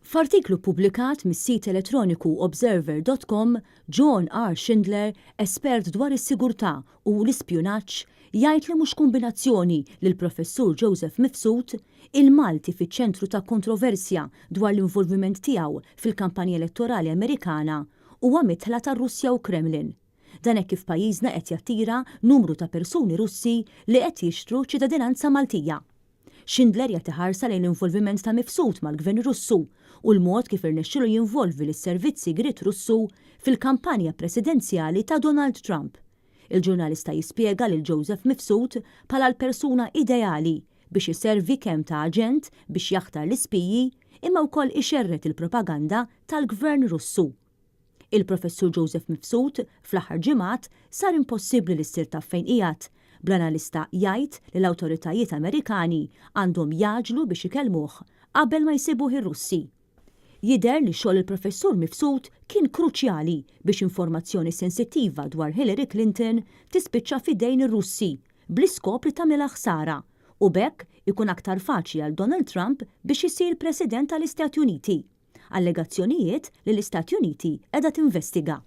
F'artiklu ppubblikat mis-sit elettroniku Observer dot com, John R. Schindler, espert dwar is-sigurtà u l-ispjunaġġ, jgħid li mhux kumbinazzjoni li l-Professur Joseph Mifsud, il-Malti fiċ-ċentru ta' kontroversja dwar l-involviment tiegħu fil-kampanja elettorali Amerikana, huwa midħla tar-Russja u Kremlin. Dan hekk kif pajjiżna qed jattira numru ta' persuni Russi li qed jixtru ċittadinanza Maltija. Schindler jagħti ħarsa lejn l-involviment ta' Mifsud mal-Gvern Russu u l-mod kif irnexxielu jinvolvi lis-servizz sigriet Russu fil-kampanja presidenzjali ta' Donald Trump. Il-ġurnalista jispjega lil Joseph Mifsud bħala l-persuna ideali biex iservi kemm ta' aġent biex jaħtar l-ispiji imma wkoll ixerred il-propaganda tal-Gvern Russu. Il-Professur Joseph Mifsud fl-aħħar ġimgħat sar impossibbli li ssir taf fejn qiegħed, bl-analista jgħid li l-awtoritajiet Amerikani għandhom jgħaġġlu biex ikellmuh qabel ma jsibuh ir-Russi. Jidher li xogħol il-Professur Mifsud kien kruċjali biex informazzjoni sensittiva dwar Hillary Clinton tispiċċa f'idejn ir-Russi bl-iskop li tagħmilha ħsara u b'hekk ikun aktar faċli għal Donald Trump biex isir President tal-Istati Uniti. Allegazzjonijiet li l-Istati Uniti qiegħda tinvestiga.